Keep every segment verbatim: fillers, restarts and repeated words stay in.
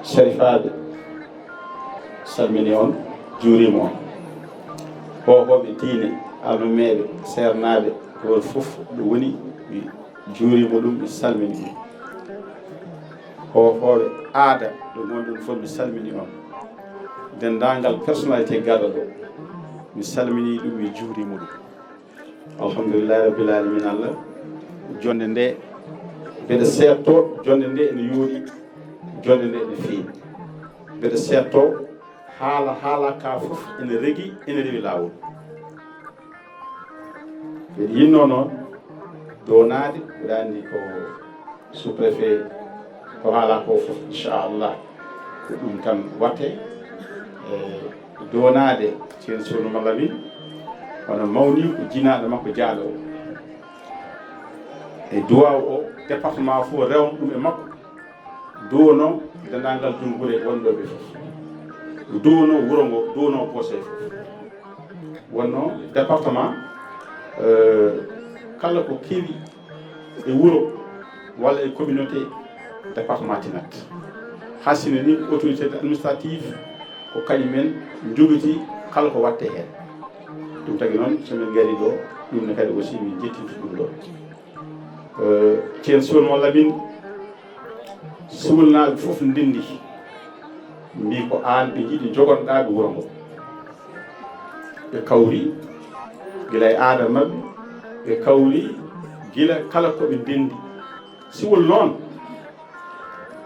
Sarifaaɓe, salmini on, juurima on. Hoohooɓe diine, almameeɓe, seernaaɓe, gooto fof ɗo woni, mi juurima ɗum, mi salmini ɗum. Hoohooɓe aada ɗo ngonɗon fof, mi salmini on. Denndaangal personnalité gaɗa ɗo, mi salmini ɗum, mi juurima ɗum. Alhamdulillahi Rabbil Alamin. Allah, jonde nde mbeɗa seetto, jonde nde ene yooɗi, jonde nde ene feewi. Mbeɗa seetto haala, haala ka fof ene regi, ene rewi laawol. Mbeɗa yinno noon downaade, mbeɗa anndi ko sous-préfet ko haala ko fof, inchallah, ko ɗum tan watte. E downaade Ceerno Sohlu Mallamin, wano mawni ko jinaaɗo makko jaaɗo o. E duwaaw o, département fof rewno ɗum e makko. Duwono denndaangal Jumbure wonɓe ɓe fof. Duwono wuro ngo, duwono Bosse fof. Wonno département, euh, kala ko kewi e wuro walla e communauté, département tinat. Haa sinno ni autorité administrative ko kañum en njogiti kala ko watte heen. Ɗum tagi noon, so min ngari ɗo, ɗum ne kadi aussi min jettintu ɗum ɗo. Eh, Ceerno Sohlu Mallamin, Siwolnaaɓe fof ndenndi, mbii ko aan ɓe njiɗi njogonɗaa ɓe wuro ngo. Ɓe kawri gila e aada maɓɓe, ɓe kawri gila kala ko ɓe ndenndi. Siwol noon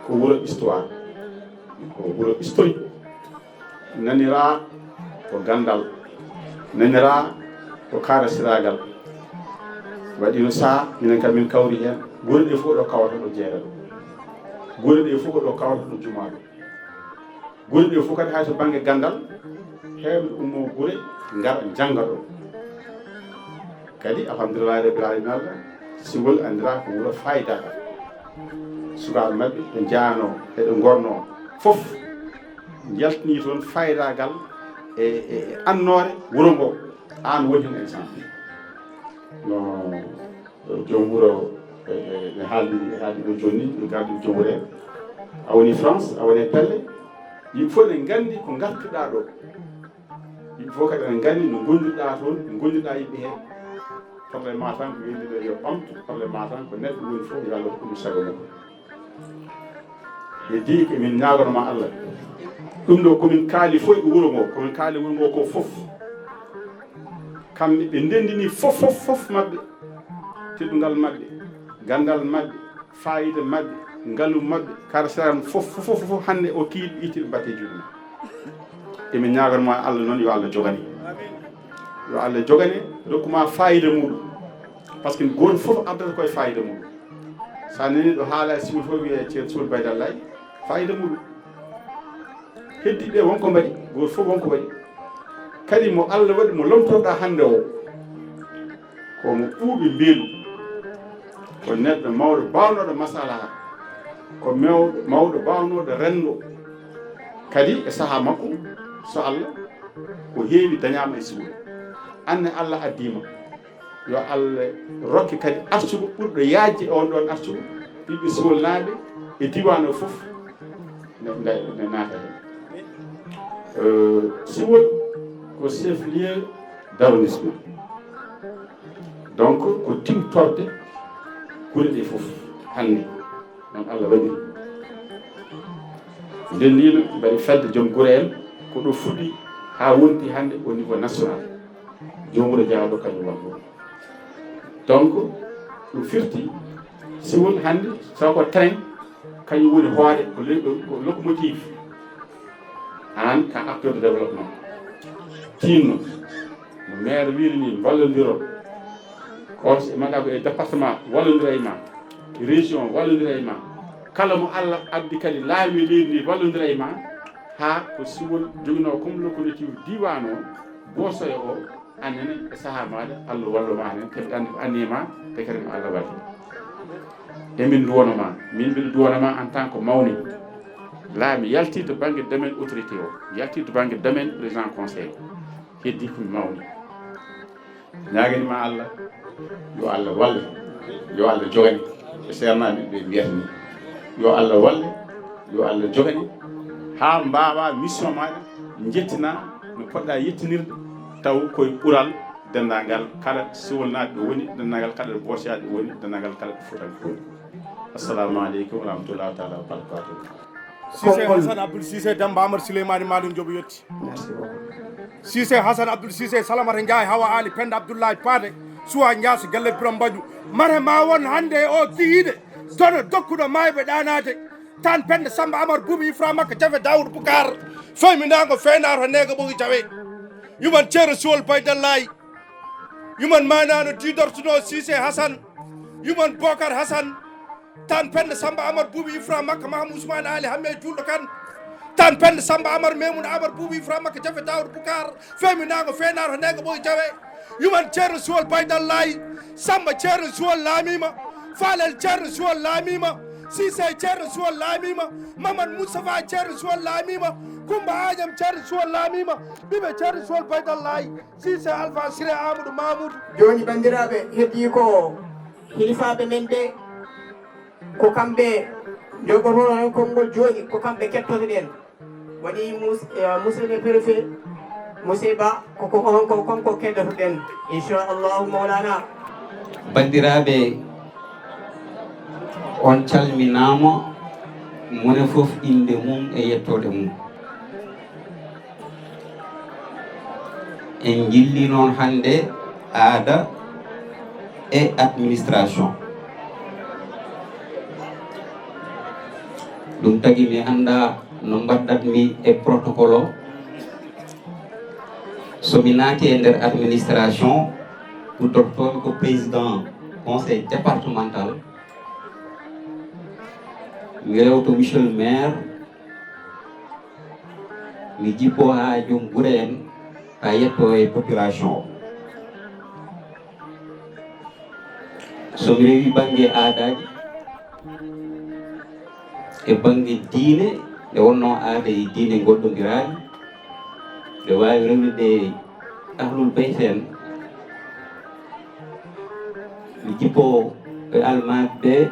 ko wuro histoire, ko wuro historique. Naniraa ko ganndal, naniraa ko kaarasiraagal. Waɗi no saha, minen kam min kawri heen. Gure ɗe fof ɗo kawata ɗo jeeɗa ɗo. Gure ɗe fof ko ɗo kawata ɗo jumaa ɗo. Gure ɗe fof kadi hay to bannge ganndal, heewɓe ummo gure ngara njannga ɗo. Kadi, alhamdulillahi rabbil alamin, Allah, Siwol anndiraa ko wuro faayidaagal. Sukaaɓe maɓɓe ɓe njahanoo, eɓe ngornoo fof, njaltinii toon faayidaagal e, e, e annoore wuro ngo. Aan woni heen exemple. No joom wuro e, e, e haaldi, e haaldi ɗo jooni, e gardi joom wuro en. A woni France, a woni pelle. Yimɓe fof ne nganndi ko ngartuɗaa ɗo. Yimɓe fof kadi ene nganndi no ngonduɗaa toon, no ngonduɗaa yimɓe heen. Problème ma tan ko yimɓe ɓe yo ɓamtu, problème ma tan ko neɗɗo woni fof yo Allah hokku ɗum sago mum. Ɓe mbii ko min ñaagono ma Allah. Ɗum ɗo ko min kaali fof e wuro ngo, ko min kaali wuro ngo ko fof. Kamɓe ɓe ndenndini fof, fof, fof maɓɓe. Teddungal maɓɓe, ganndal maɓɓe, faayida maɓɓe, ngalu maɓɓe, kaarasiraagal fof, fof, fof, fof, hannde o kiiɗi itti ɓe mbaɗte juuɗe mum. Emin ñaagono ma Allah noon yo Allah jogane. Yo Allah jogane, rokku ma faayida muɗum. Par ce que gooto fof addata koye faayida muɗum. So a nani ɗo haala e Siwol fof wiye Ceerno Siwol Baydallay, faayida muɗum. Heddi ɓe wonko mbaɗi, gooto fof wonko waɗi. Kadi mo Allah waɗi mo lomtoɗaa hannde o, ko mo ɓuuɓi mbeelu. Ko neɗɗo mawɗo baawnooɗo masalaha. Ko mewɗo, mawɗo baawnooɗo renndo. Kadi e sahaa makko, so Allah, ko heewi dañaama e Siwol. Aan ne Allah addii ma. Yo Allah rokke kadi arsugo ɓurɗo yaajde e on ɗon arsugo, ɓiɓɓe Siwolnaaɓe e diiwaan o fof ne, ne, ne naata heen. Euh, Siwol ko chef-lieu d'arrondissement. Donc, ko tiwtorde gure ɗe fof hannde. Noon Allah waɗiri. Ndenniino mbaɗi fedde joom gure en, ko ɗo fuɗɗi haa wonti hannde au niveau national. Joom wuro jaaɗo kañum woni ɗo. Donc, ɗum firti Siwol hannde, so ko train, kañum woni hoore, ko le-, ko locomotive. Aan ka acteur de développement. Tinno, no maire wiri ni, mballondiron. Conseil, maɗa ko e département, wallondira e ma. Région, wallondira e ma. Kala mo Allah addi kadi laami leydi ndi, wallondira e ma. Haa ko Siwol joginoo comme locomotive diiwaan o, Boosoya o, aan nene e sahaa maaɗa, Allah wallu ma aan nene, kadi andi ko anniya ma, te kadi ma Allah wallu. Emin duwano ma, min mbiɗa duwano ma en tant que mawni. Laa mi yalti to bannge domaine autorité o, mi yalti to bannge domaine président conseil. Heddi ko mi mawni. Ñaagani ma Allah, yo Allah walle, yo Allah jogane. E seernaaɓe ɓe mbiyata ni, yo Allah walle, yo Allah jogane, haa mbaawa mission maaɗa, njettina no poɗɗa yettinirde, taw koye ɓural denndaangal kala Siwolnaaɓe ɗo woni, denndaangal kala ɗo Boosiyaaɓe woni, denndaangal kala ɗo Fuutanke woni. Assalamu aleykum wa rahmatullahi taala wa barakatuh. Sise Konngol. Hasan Abdoul Sise Demba Amar Souleymani Malick Ndiobo yetti. Merci beaucoup. Sise Hasan Abdoul Sise Salamata Ndiaye Hawa Ali Penda Abdoulaye Pade Suwa Ndiass Galle Biram Mbañu. Mare ma won hannde e o kihiiɗe dono dokkuɗo maayɓe ɗaanaade. Tan Penda Samba Amar Buubi Ifra Makka Jafe Daawuda Bukar. Feyminaango feynaaro neega ɓogi jawe. Yuman Ceerno Siwol Baydallaayi. Yuman maanaano diidortunoo Sise Hasan. Yuman Bokar Hasan. Tan Penda Samba Amar Buubi Ifra Makka Mahamu Usmane Ali Hamme Juulɗo Kan. Tan Penda Samba Amar Memun Amar Buubi Ifra Makka Jafe Daawuda Bukar. Feyminaango feynaaro neega ɓogi jawe. Yuman Ceerno Siwol Baydallaayi. Samba Ceerno Siwol laamiima. Faalel Ceerno Siwol laamiima. Sise Ceerno Siwol laamiima. Mamad Moustapha Ceerno Siwol laamiima. Kumba Añam Ceerno Siwol laamiima. Ɓiɓɓe Ceerno Siwol Baydallaayi. Sise Alfa Sire Amadou Mamoudou. Jooni, banndiraaɓe, heddii ko hilifaaɓe men ɓe, ko kamɓe njogotoo en konngol jooni, ko kamɓe kettoto-ɗen. Waɗi mus-, eh, monsieur le préfet, monsieur Ba, ko, ko on, ko kanko keddoto-ɗen, inchallahu Mawlana. Banndiraaɓe, on calminaama, mone fof innde mum e yettoode mum. En njilli noon hannde aada e administration. Ɗum tagi mi annda no mbaɗdatmi e protocole o. So mi naati e nder administration, huddotoomi ko président conseil départemental. Mi rewto monsieur le maire, mi jippo haa joom gure en, haa yetto e population o. So mi rewi bannge aadaaji, e bannge diine, nde wonnoo aada e diine ngoɗɗondiraani, nde waawi rewrude ahlul beyt en, mi jippo e almaaɓe ɓe,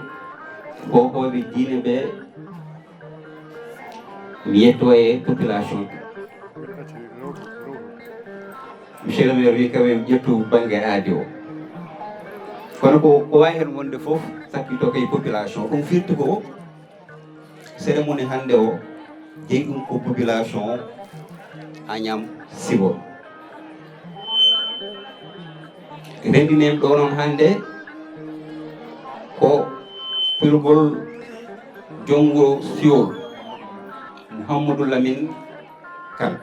foofooɓe diine ɓe, mi yetto e population. Monsieur le maire wi kam en ƴettu bannge aadi o. Kono ko, ko waawi heen wonde fof, sakkito koye population. Ɗum firti ko cérémonie hannde o, jeyi ɗum ko population Agnam Siwol. Renndinen ɗo noon hannde ko pirgol joom wuro Siwol, Mouhamadou Lamine Kane.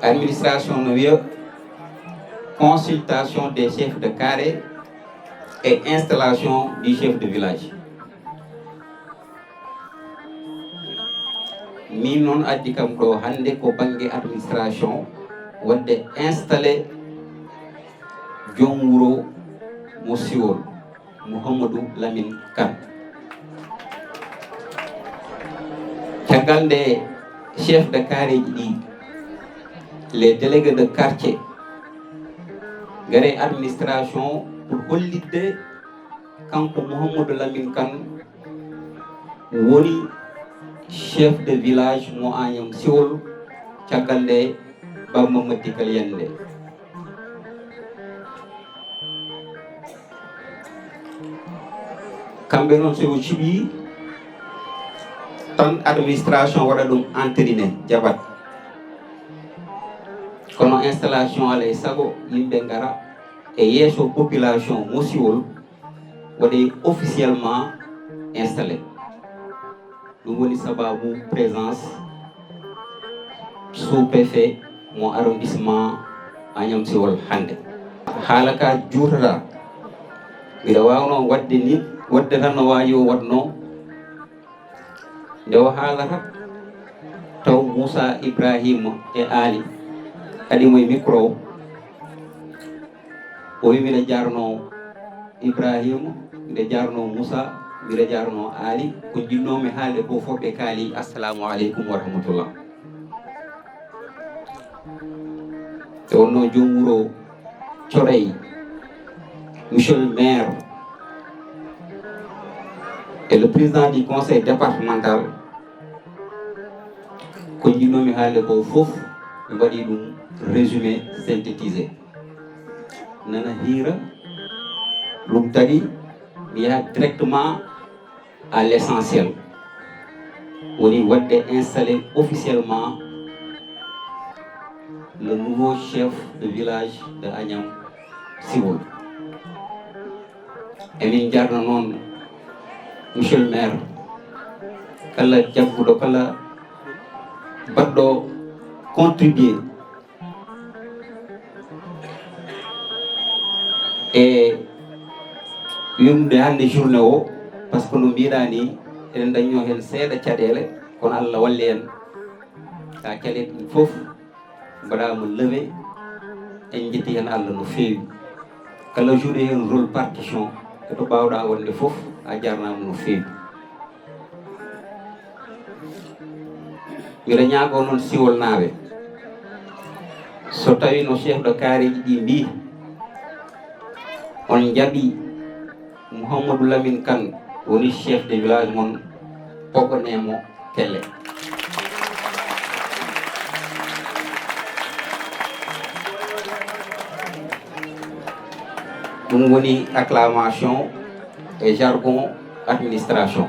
Administration no wiya consultation des chefs de carré et installation du chef de village. Min noon addi kam ɗo hannde ko bannge administration, wonde installé joom wuro mo Siwol, Mouhamadou Lamine Kane. Caggal nde chef de carré ji ɗi, les délégués de quartier, ngare administration pour hollitde kanko Mouhamadou Lamine Kane woni chef de village mo Agnam Siwol, caggal nde Baba Mamadi Kal Yande. Kamɓe noon, so o cuɓii tan, administration waɗa ɗum entériné, jaɓat. Kono installation, alaa e sago yimɓe ngara e yeeso population mo Siwol, waɗe officiellement installé. Ɗum woni sababu présence sous-préfet mo arrondissement Agnam Siwol hannde. Haala ka juutata, mbiɗa waawno waɗde ni, waɗde tan no waawi o waɗno. Nde o haalata, taw Moussa, Ibrahima e Aali kadi mo e micro o. O wi: "Mbiɗa jarno Ibrahima, mbiɗa jarno Moussa, mbiɗa jarno Aali. Ko njinnoomi haalde ko fof ɓe kaali. Assalamu aleykum wa rahmatullah." Nde wonno joom wuro Corey, monsieur le maire et le président du conseil départemental, ko njinnoomi haalde ko fof, ɓe mbaɗi ɗum résumé synthétisé. Nana hiira, ɗum tagi mi yaha directement à l'essentiel. Woni waɗde installé officiellement le nouveau chef de village de Agnam Siwol. Emin jarna noon, monsieur le maire, kala jagguɗo, kala baɗɗo contribué e yumde hannde journée o, par ce que no mbiɗa ni, eɗen dañno heen seeɗa caɗeele, kono Allah walli en. Ka caɗeele ɗum fof mbaɗaama levé, en njetti heen Allah no feewi. Kala joué heen rôle partition e to mbaawɗa wonde fof, a jarnaama no feewi. Mbiɗa ñaagoo noon Siwolnaaɓe, so tawii no chef de carré ji ɗi mbii on njaɓi Mouhamadou Lamine Kane woni chef de village mon, pogonee mo kelle. Ɗum woni acclamation e jargon administration.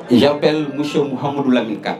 J'appelle monsieur Mouhamadou Lamine Kane.